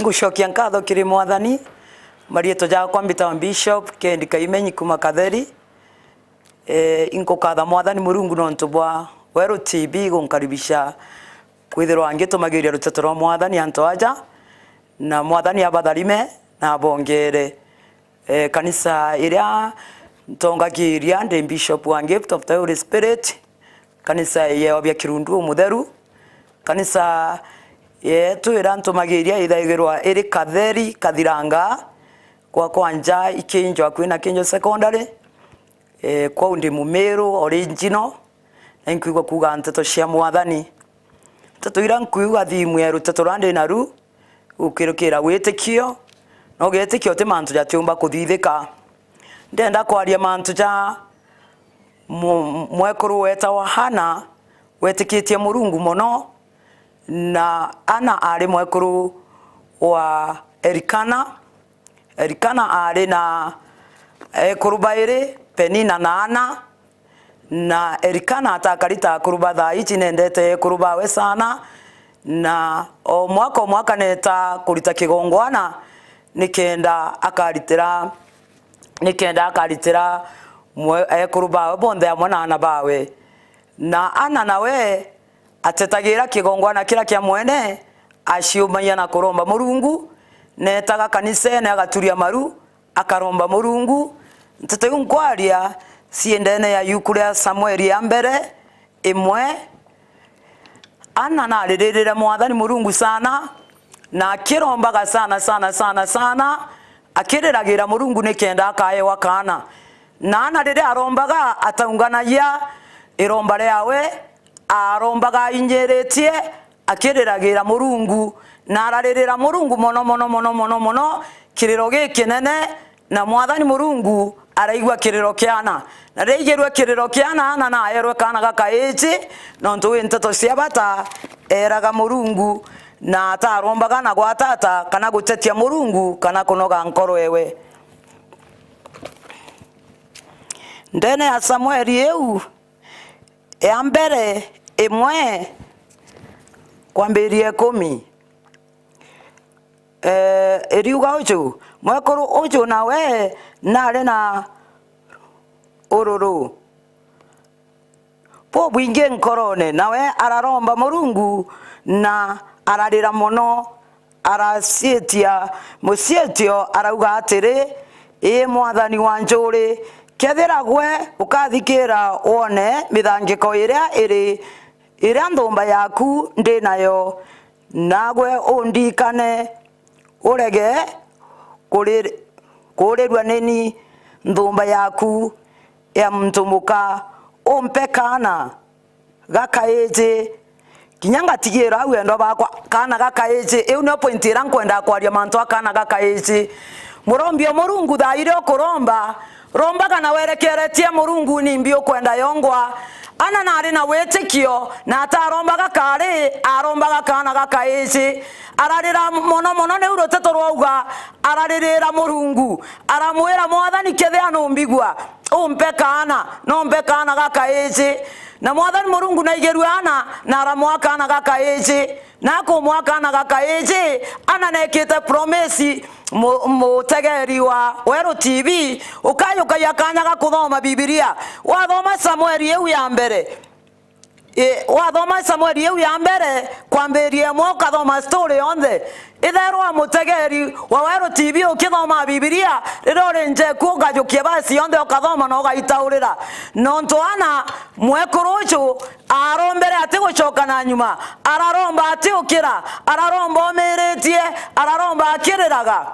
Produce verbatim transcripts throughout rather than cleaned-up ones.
Ngucokia nkatho kiri Mwathani. Marietwa jakwa mbitawa Bishop Kendi Kaimenyi kuma Katheri. Eh, inkukatha Mwathani Murungu nontu bwa Weru T V gunkaribisha kwithirwa ngitumagiria ruteto rwa Mwathani antu aja, na Mwathani abatharime na abongere. Eh, kanisa iria ntongagiria ndi Bishop wa Gift of the Holy Spirit, kanisa yeobia Kirundu umutheru, kanisa yetu iria ntumagiria ithaigirwa iri Katheri Kathiranga, kwa kwanja Ikinjo akui na Kinjo Secondary, eh, kwou ndi Mumiru original, na inkwigua kuuga nteto cia Mwathani. Nteto iria nkwigua thimu ya ruteto ruria ndi naru, gukirukira witikio, na ugetikia uti mantu jatiumba kuthithika. Ndenda kwaria mantu ja mu-, mwekuru wetawa Hana, wetikitie Murungu mono, na Ana ari mwekuru wa Elikana. Elikana ari na ekuru bairi, Penina na Ana, na Elikana atakari ta akuru ba thaa iji, nendete ekuru bawe sana, na o mwaka o mwaka neta kurita kigongwana nikenda akaritira, nikenda akaritira mwe-, ekuru bawe bonthe amwe na ana bawe. Na Ana nawe atetagira kigongwana kiria kia mwene, aciumagia na kuromba Murungu, neetaga kanisene agaturia maru, akaromba Murungu. Nteto iu nkwaria ciendene ya yuku ria Samueli ya mbere, imwe. Ana nariririre Mwathani Murungu sana, na akirombaga sana, sana, sana, sana, akiriragira Murungu nikenda akaewa kaana. Na Ana riria arombaga, ataunganagia iromba riawe, arombaga ainyiritie, akiriragira Murungu, na araririra Murungu mono, mono, mono, mono, mono, kiriro gikinene, na Mwathani Murungu araigua kiriro kia Ana. Na riria aigirue kiriro kia Ana, Ana naerwe kaana gakaiji, nontu wi nteto cia bata, eraga Murungu, na atarombaga na gwatata, kana gutetia Murungu, kana kunoga nkoro ewe. Ndene ya Samueli iu, ya mbere imwe kwambiria ikumi. Eh, iriuga uju, mwekuru uju nawe nari na ururu bubwingi nkorone, nawe araromba Murungu na ararira mono. Araciitia muciitio, arauga atiri, "Ii Mwathani wa njuri, kethira gwe ukathikiira wone mithangiko iria iri, iria nthumba yaku ndi nayo, nagwe undikane, urege kuri-, kuurirua nini nthumba yaku ya muntu muka, umpe kaana gakaiji." Kinya ngatigiira au, endwa bakwa, kaana gakaiji. Iu nio point iria nkwenda kwaria mantu a kaana gakaiji. Murombi o Murungu, thaa iria ukuromba, rombaga na werekeretie Murungu nimbi ukwenda yongwa. Ana nari na witikio, na atarombaga kaari, arombaga kaana gakaiji. Ararira mono mono, niu ruteto rwauga, araririra Murungu, aramwira, "Mwathani, kethia numbigua, umpe kaana, nompe kaana gakaiji." Na Mwathani Murungu naigirue Ana, na aramwaa kaana gakaiji. Na akumwaa kaana gakaiji, Ana nekite promise mu-, mutegeri wa Weru T V, ukayukagia kaanya ga kuthoma Bibilia. Wathoma Samueli iu ya mbere, I, wathoma Samueli iu ya mbere, kwambiria imwe ukathoma story yonthe. Itherwa mutegeri wa Weru T V ukithoma Bibilia, riria uri njeku ukajukia basi yonthe ukathoma na ugaitaurira. Nontu Ana, mwekuru uju, arombere ati gucoka na nyuma, araromba ati ukira, araromba omiritie, araromba akiriraga.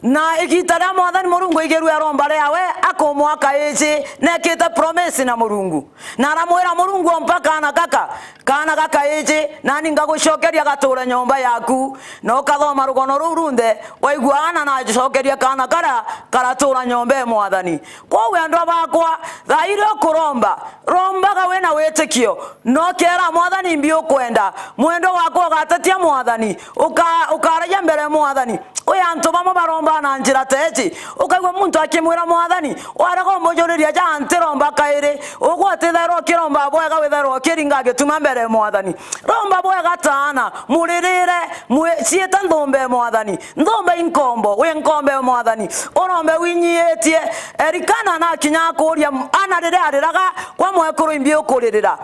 Na igiita riria Mwathani Murungu aigirue aromba riawe, akumwaa kaiji, nekite promise na Murungu. Na aramwira Murungu, "Ompa kaana gaka, kaana gakaiji, nani ngagucokeria gature nyomba yaku." Na ukathoma rugono ruu runthe, waigua Ana nacokeria kaana karia karatura nyomba e Mwathani. Kwou endwa bakwa, thaa iria ukuromba, rombaga wina witikio, na ukeera Mwathani mbi ukwenda. Mwendwa wakwa, ugatetia Mwathani, uka-, ukaragia mbere ya Mwathani. Wi antu bamwe baromba na njira ta iji. Ukaigua muntu akimwira Mwathani, warega umujuriria ja ntiromba kairi. Ugwe utithairwa ukiromba bwega, withairwa ukiringa gituma mbere ya Mwathani. Romba bwega ta Ana, muririre, mwi-, ciita nthumbe ya Mwathani. Nthumbe i nkombo, wi nkombo ya Mwathani. Urombe winyiitie. Erikana nakinya akuria Ana riria ariraga, kwa mwekuru imbi ukuririra?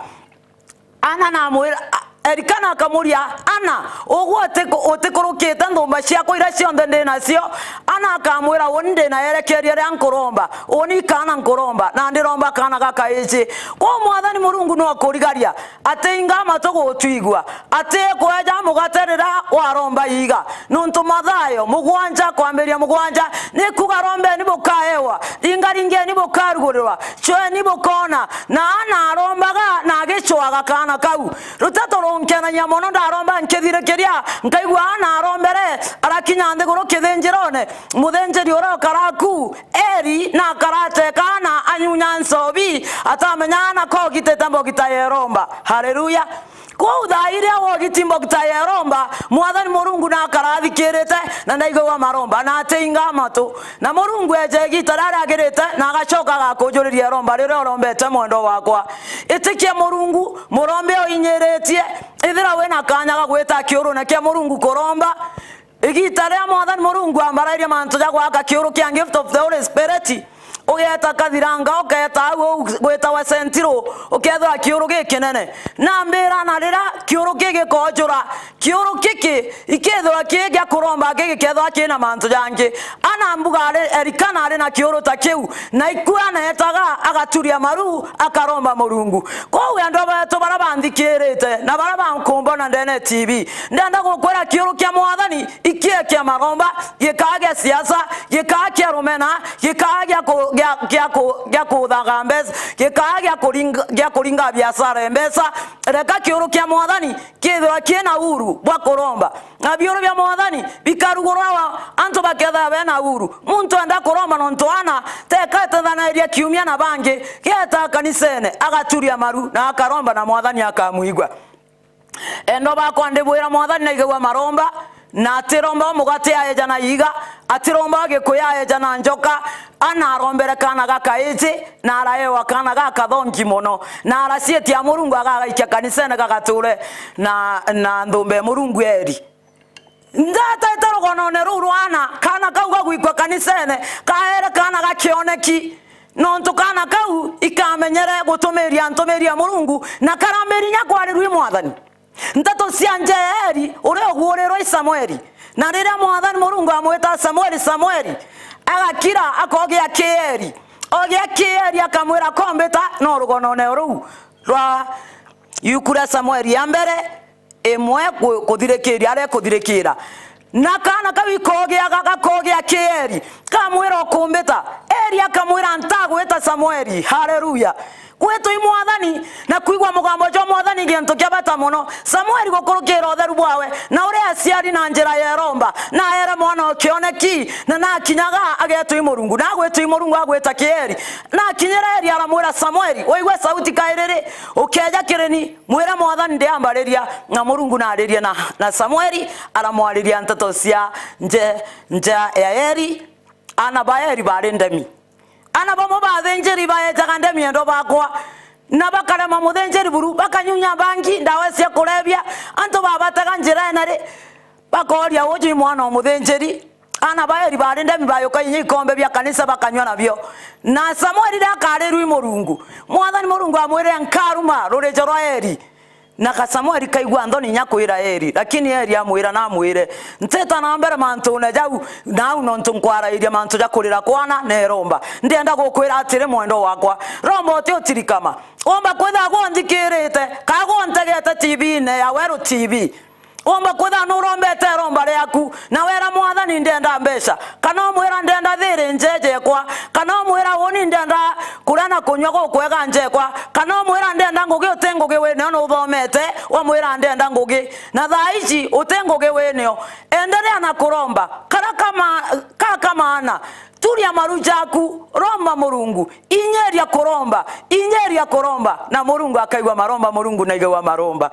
Ana namwira, a-, Erikana akamuria, "Ana, ugwe utiku-, utikurukite nthumba ciakwa iria cionthe ndi nacio?" Ana akamwira, "Uni ndi na erekeeria ria nkuromba, uni kaana nkuromba, na ndiromba kaana gakaiji." Kwou Mwathani Murungu no akurigaria, atiinga matu gutwigua, atikweja mugate riria waromba iiga. Nontu Mathayo mugwanja kwambiria mugwanja, ni kuuga, "Rombeni bukaewa, ringaringeni bukarugurirwa, cweni bukoona." Na Ana arombaga na agicwaga kaana kau. Ruteto runkenagia mono, ndaromba nkithirikiria, nkaigua Ana arombere, arakinya nthiguru kithinjirone, muthinjiri uria ukara ku, Eli, na akarateka Ana anyunya nsobi, atamenya Ana kogitite mbogita ya iromba. Haleluya! Kwou thaa iria wogiti mbogita ya iromba, Mwathani Murungu na akarathikirite, na ndaigagua maromba, na atiinga matu. Na Murungu eeja igiita riria riagirite, na agacoka agakujuriria iromba riria urombete, mwendwa wakwa. Itikia Murungu, murombe uinyiritie, ithira wina kaanya ga gwita kiurune kia Murungu kuromba. Igiita riria Mwathani Murungu ambarairie mantu ja gwaka kiuru kia Gift of the Holy Spirit, ugeeta Kathiranga, ukeeta au uu gwitawa Central, ukethirwa kiuru gikinene. Nambira na riria kiuru kii gikoojura, kiuru kiki ikethirwa kii gia kuromba, kii gikethirwa kina mantu jangi. Ana mbuga ari, Erikana ari na kiuru ta kiu, na ikua neetaga agaturia maru, akaromba Murungu. Kwou endwa beetu baria banthikirite na baria bankumbona ndene T V, ndenda gukwira kiuru kia Mwathani ikie kia maromba, gikaa gia siasa, gikaa kia rumena, gikaa gia ku-, gia, gia ku-, gia kuthaga mbeca, gikaa gia kuringa, gia kuringa biashara ya mbeca. Reka kiuru kia Mwathani kithirwa kina uru bwa kuromba. Na biuru bia Mwathani bikarugurwa, antu bakethirwa bena uru. Muntu enda kuromba nontu Ana teka etethanagiria kiumia na bangi, geeta kanisene, agaturia maru na akaromba na Mwathani akamwigua. Endwa bakwa, ndibwira Mwathani naigagua maromba, na atiromba o mugate aeja na iiga, atiromba o gikuyu aeja na njoka. Ana arombere kaana gakaiji, na araewa kaana gakathongi mono, na aracietia Murungu agagaikia kanisene gagature na, na nthumbe Murungu Eli. Ndatete rugonone ruu rwa Ana, kaana kau gagwikua kanisene, kaere kaana ga kioneki. Nontu kaana kau ikamenyere gutumiria ntumiria ya Murungu, na karambiriria kwarirua i Mwathani. Nteto cia nja ya Eli, uria uguurirwe i Samueli. Na riria Mwathani Murungu amwita Samueli, Samueli, agakira, akogia ki Eli. Ogia ki Eli, akamwira, "Kombita no rugonone ruu rwa yuku ria Samueli ya mbere, imwe ku-, kuthirikiria, aria ikuthirikira." Na kaana kau ikogia, ga-, gakogia ki Eli, kamwira, "Ukumbita." Eli akamwira, "Ntagwita Samueli." Haleluya! Gwitwa i Mwathani na kwigua mugambo jwa Mwathani gintu kia bata mono. Samueli gukurukira utheru bwawe, na uria aciari na njira ya iromba, na aere mwana o kioneki, na nakinyaga agetwa i Murungu, na agwitwa i Murungu agwita ki Eli. Na akinyira Eli aramwira Samueli, "Waigua sauti kairi ri, ukeja kiri ni." Mwire Mwathani ndiambariria, na Murungu naaririe na, na Samueli, aramwariria nteto cia nje, nja ya Eli. Ana ba Eli bari ndemi. Ana bamwe ba athinjiri baejaga ndemi, endwa bakwa, na bakarema muthinjiri buru, bakanyunya bangi, ndawa cia kurebia, antu babatega njirene ri, bakooria, "Uju i mwana o muthinjiri?" Ana ba Eli bari ndemi, bayuka inya ikombe bia kanisa bakanyua nabio. Na Samueli riria akarirua i Murungu, Mwathani Murungu amwirire, "Nkaruma rurijo rwa Eli." Na ka Samueli kaigua nthoni inya kwira Eli, lakini Eli amwira, "Namwire, ntita na mbere mantune jau, nau nontu nkwarairia mantu ja kurira kwana na iromba. Ndienda gukwira atiri, mwendwa wakwa, romba uti utirikama. Womba kwithirwa gwe unthikirite, kana gwe untegete T V-ine ya Weru T V." Womba kwithirwa nurombete iromba riaku, na wera, "Mwathani, ndienda mbeca," kana umwira, "Ndienda thiri njeejekwa," kana umwira, "Uni ndienda kuria na kunyua gukwega njekwa," kana umwira, "Ndienda ngugi uti ngugi winio nuthomete," wamwira, "Ndienda ngugi, na thaa iji uti ngugi winio." Enderea na kuromba. Kara kama, ka kamana, turia maru jaku, romba Murungu, inyiria kuromba, inyiria kuromba, na Murungu akaigua maromba, Murungu naigagua maromba.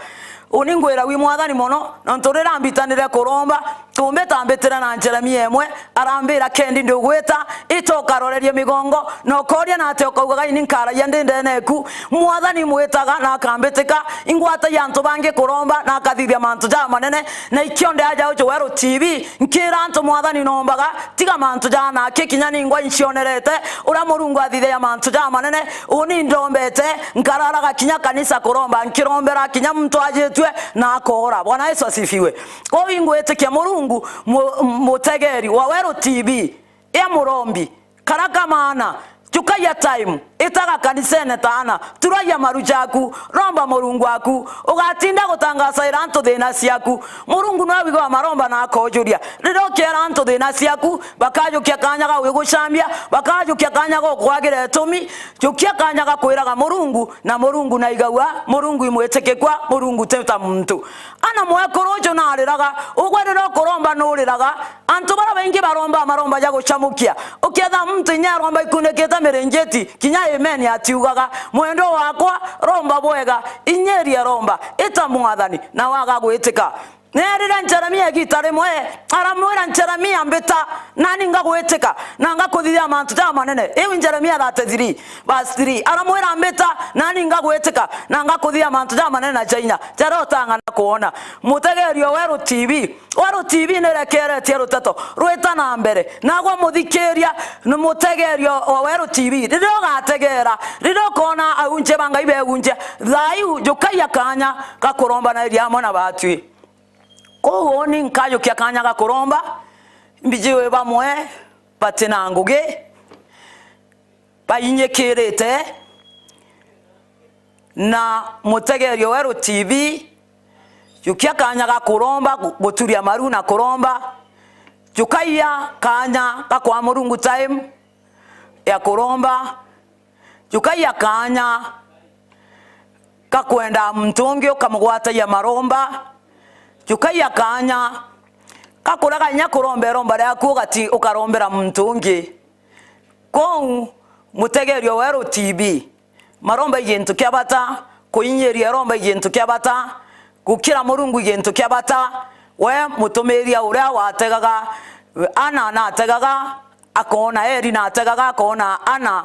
Uni ngwira wi Mwathani mono, nontu riria mbitanire kuromba, Tumbita mbitire na Jeremia imwe, arambira, "Kendi ndugwita, ita ukarorerie migongo, na ukooria na atia ukaugaga, 'Ini nkaragia ndi ndene eku?'" Mwathani mwitaga na akambitika, ingwatagia antu bangi kuromba na akathithia mantu jamanene, na ikio ndi aja uju Weru T V, nkira antu, Mwathani nombaga, tiga mantu jana aki kinya ningwa incionerete, uria Murungu athithagia mantu jamanene, uni ndombete, nkararaga kinya kanisa kuromba, nkirombera kinya muntu ajitue na akoora. Bwana Yesu asifiwe. Kou ingwitikia Murungu mu-, mutegeri wa Weru T V, ya murombi, kara kamaana, jukagia time, itaga kanisene taana, turagia maru jaku, romba Murungu waku, ugatinda gutangasaira antu thina ciaku. Murungu nwe wigaga maromba na akoojuria. Riria ukeera antu thina ciaku, bakajukia kaanya ga gwigucambia, bakajukia kaanya ga gukwagira itumi, jukia kaanya ga kwiraga Murungu, na Murungu naigagua, Murungu imwitikikua, Murungu ti ta muntu. Ana mwekuru uju nariraga, ugwe riria ukuromba nuriraga, antu baria baingi baromba maromba ja gucamukia. Uketha muntu inya aromba ikunikite mirinjiti, kinya amen atiugaga. Mwendwa wakwa, romba bwega, inyiria romba, ita Mwathani, na waga gwitika. Neerire Jeremia igiita rimwe, aramwira Jeremia, "Mbita, nani ngagwitika, na ngakuthithia mantu jamanene." Iu Jeremia thirty-three, verse three. Aramwira, "Mbita, nani ngagwitika, na ngakuthithia mantu jamanene na jainya, jaria utang'ana kwona." Mutegerio Weru T V. Weru T V nirekeretie ruteto rwita na mbere. Nagwe muthikiria, ni mutegerio wa Weru T V. Riria ugategera, riria ukona aunje ba Ngai begunjia, thaa iu jukagia kaanya ga kurombanairia amwe na batwi. Kwou uni nkajukia kaanya ga kuromba, mbijiwe bamwe bati na ngugi, bainyikirite na mutegerio Weru T V, jukia kaanya ga kuromba, gu-, guturia maru na kuromba, jukaia kaanya ga kwa Murungu time ya kuromba, jukaia kaanya ga kwenda muntu ungi ukamugwatagia maromba, jukaia kaanya ga kurega inya kuromba iromba riaku ugati-, ukarombera muntu ungi. Kou mutegerio Weru T V, maromba i gintu kia bata, kuinyiria iromba i gintu kia bata, gukira Murungu i gintu kia bata. We mutumiria uria wategaga, Ana nategaga, akoona Eri nategaga, akoona Ana,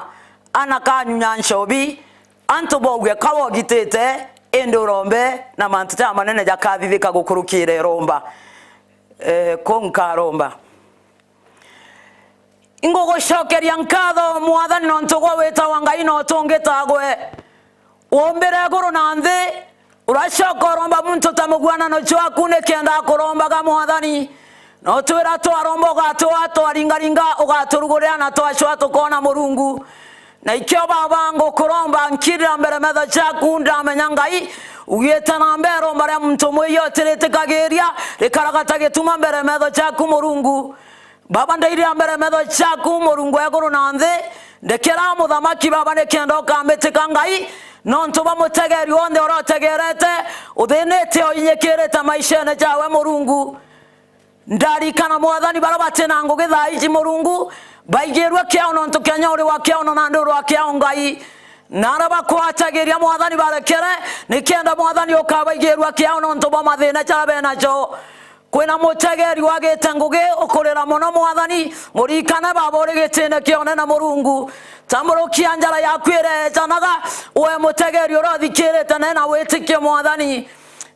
Ana kanyunya nchobi, antu bauge ka wogitite, indi urombe na mantu jamanene jakathithika gukurukira iromba. Eh, kou nkaromba. Ingugucokeria nkatho, Mwathani, nontu gwe witagwa Ngai na utungi tagwe. Uumbire iguru na nthi, uracoka uromba muntu ta muguanano jwaku nikenda akurombaga, Mwathani. Na utwira twaromba ugatwaa, twaringaringa ugaturugurira, na twacua tukoona, Murungu. Na ikio, Baba, ngukuromba nkirira mbere metho jaku, ndamenya Ngai, ugiite na mbere iromba ria muntu mwiji utiritigagiria, rikaraga ta gituma mbere metho jaku, Murungu. Baba, ndairira mbere metho jaku, Murungu wa iguru na nthi, ndekera muthamaki, Baba, nikenda ukambitika, Ngai, nontu bwa mutegeri wonthe uria utegerete, uthinite, uinyikirite maishene jawe, Murungu. Ndarikana, Mwathani, baria bati na ngugi thaa iji, Murungu, baigirue kiao nontu Kenya uri wa kiao na nandi uri wa kiao, Ngai. Na aria bakwatagiria, Mwathani, barekere, nikenda, Mwathani, ukabaigirua kiao nontu bwa mathina jaria benajo. Kwina mutegeri wagite ngugi ukurira mono, Mwathani, muririkane, Baba, uri gitine kia unene, Murungu. Tamburukia njara yaku iria ejanaga, we mutegeri uria uthikirite na ena witikio, Mwathani.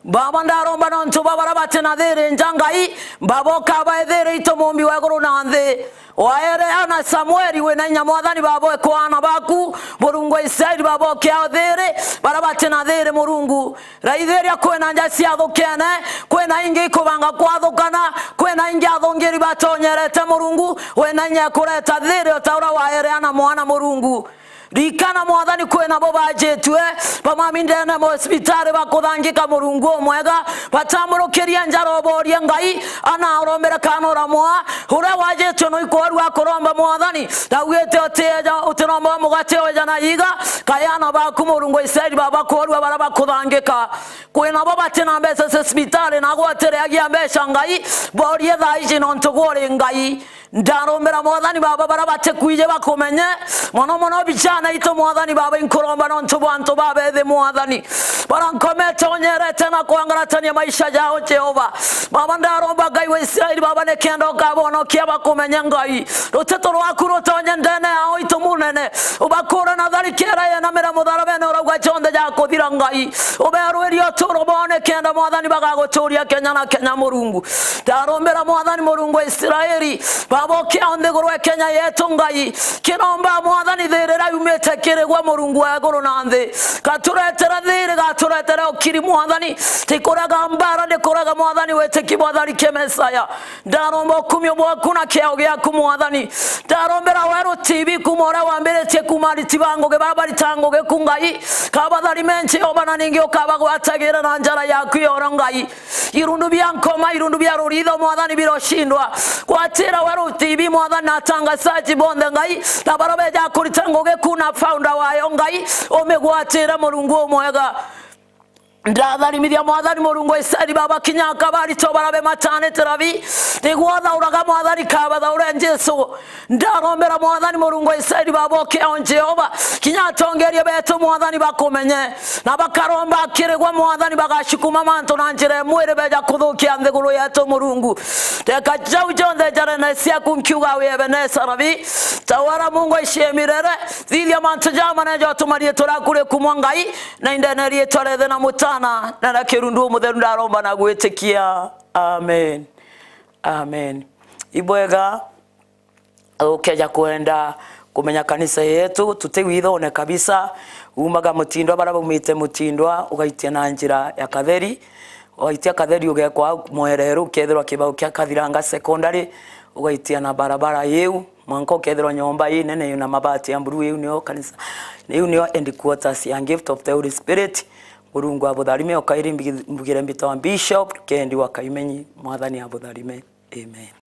Baba, ndaromba nontu bwa baria bati na thiri nja, Ngai, Baba, ukabae thiri itu, Mumbi wa iguru na nthi. Waere Ana Samueli wina inya, Mwathani, Baba, ekwa aana baku, Murungu wa Israeli, Baba, ukiao thiri, baria bati na thiri, Murungu. Raithiria, kwina nja ciathukene, kwina ingi ikubanga kwathukana, kwina ingi athungiri batonyerete, Murungu, wina inya kureta thiri o ta uria waere Ana mwana, Murungu. Ririkana, Mwathani, kwina bo bajitue, bamami ndene mwa cibitari bakuthangika, Murungu umwega, batamburukirie njara, uborie, Ngai, Ana urombere kana uramwa, uria wajitue no ikwarua kuromba, Mwathani, ndaugite uti eja, utiromba mugate uja na iga, kayana baku, Murungu wa Israeli, Baba, kwarua baria bakuthangika. Kwina bo bati na mbeca cia cibitari, na gwatiriagia mbeca, Ngai, borie thaa iji nontu gwe uri Ngai. Ndarombera, Mwathani Baba, baria batikwiji bakumenye, mono mono vijana itu, Mwathani Baba, inkuromba nontu bwa antu babethi, Mwathani. Bara nkomete onyerete na kwangaratania maisha jao, Jehova. Baba, ndaromba Ngai wa Israeli, Baba, nikenda ukabonokia bakumenye Ngai. Ruteto rwaku rutonye ndene yao, itu munene. Ubakure na tharikira yenamire mutharabene, urauga jonthe jakuthira, Ngai. Uberwirie uturo bwao nikenda, Mwathani, bagaguturia kenya na kenya, Murungu. Ndarombera, Mwathani, Murungu wa Israeli, Baba, ukia nthiguru e Kenya yetu, Ngai. Kiromba, Mwathani, thirira yumite kiri gwe, Murungu wa iguru na nthi. Gaturetera thiri, gaturetera ukiri, Mwathani. Tikuraga mbara, ndikuraga, Mwathani, witiki bwa tharike Mesaya. Ndaromba ukumio bwaku na kiao giaku, Mwathani. Ndarombera Weru T V kuma uria wambiritie kuma ariti ba ngugi, bara barita ngugi ku, Ngai. Kabatharime, Jehova, na ningi ukabagwatagira na njara yaku yoro, Ngai. Irundu bia nkoma, irundu bia ruritho, Mwathani, biroshindwa. Gwatira Weru T V, Mwathani, na atangazaji bonthe, Ngai, na bara beja kurita ngugi ku na founder wayo, Ngai, umigwatire, Murungu umwega. Ndatharimithia, Mwathani, Murungu wa Israeli, Baba, kinya akabarito barabe matanite rabi, niguo athauraga, Mwathani, kabathaure, Jesu. Ndarombera, Mwathani, Murungu wa Israeli, Baba, ukeo, Jehova, kinya atongeria betu, Mwathani, bakumenye, na bakaromba kiri gwe, Mwathani, bagacikuma mantu na njira imwe iri beja kuthukia nthiguru yetu, Murungu. Teka jau jonthe njarene ciaku, nkiuga wi Ebenesa, rabi. Tawara, Mungu aishie milele, thithia mantu ja maneja utuma riitwa riaku rikumwa, Ngai, na indene riitwa ria Ithe na Mutana na ria Kirundu Umutheru, ndaromba na gwitikia. Amen. Amen. Ibwega. Ukeja kwenda kumenya kanisa yetu, tuti withone kabisa. Umaga Mutindwa, bara baumite Mutindwa, ugaitia na njira ya Katheri, ugaitia Katheri, ugekwa au Mwereru, ukethirwa kibau kia Kathiranga Secondary, ugaitia na barabara iu, mwanka ukethirwa nyomba ii nene ina mabati ya blue, iu nio kanisa, iu nio headquarters ya Gift of the Holy Spirit. Murungu abutharime, ukairi mbigi-, mbugire mbitwa Bishop Kendi wa Kaimenyi, Mwathani abutharime. Amen.